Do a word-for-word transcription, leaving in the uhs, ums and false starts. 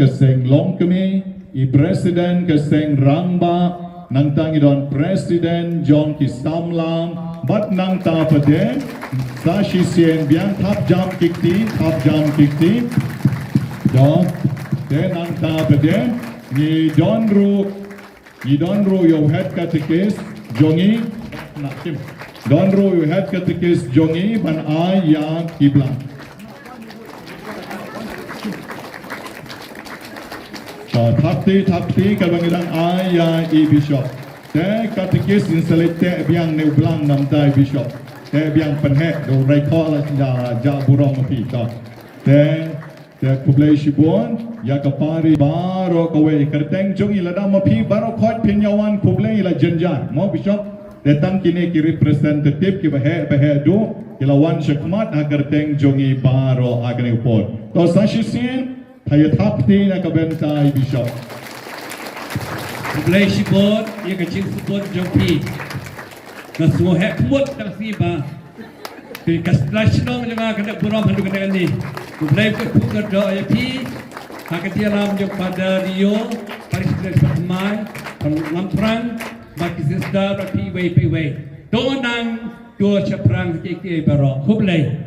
ka seng Longkmie, i president ka seng Rangbah, nangta ngi don president jong ki samla, bad nangta pat de sa shisien biang, thap jam ki kti, thap jam ki kti. Don, te nangta pat de ngi don ruh, ngi don ruh ïa u head catechist jong ngi, na kim. Don ruh ïa u head catechist jong ngi ban ai ïa ki blang. To, thap kti, thap kti, kaba ngi dang ai ïa i bishop. Te catechist in sa leit teh biang ne u blang namar i bishop. Teh biang pynheh, da u rai khoh la jah, jah burom ma phi. To. Te, te khublei shibun ïa ka pari baroh kawei, kyrteng jong ngi lada ma phi baroh khoit phin ïa wan, khublei la jynjar. Mo bishop, te tang kine ki representative kiba heh ba heh duh ki la wan shakhmat ha kyrteng jong ngi baroh ha kane ka por. To sa shisien, ha ïa thap kti na ka bynta i bishop. Khublei shibun ïa ka jingsngewbha jong phi. Nga sngewheh khmut tang sngewbha. Phi ka sla shnong jong nga ka dei burom haduh ka dei ni. Khublei ka phu ka doh ïa phi. Ha ka jingïalam jong Father Rio, Parish Priest Father Mai, Father Lamthrang, bad ki sister bad phi wei phi wei. To nang to shaphrang ki ki baroh. Khublei.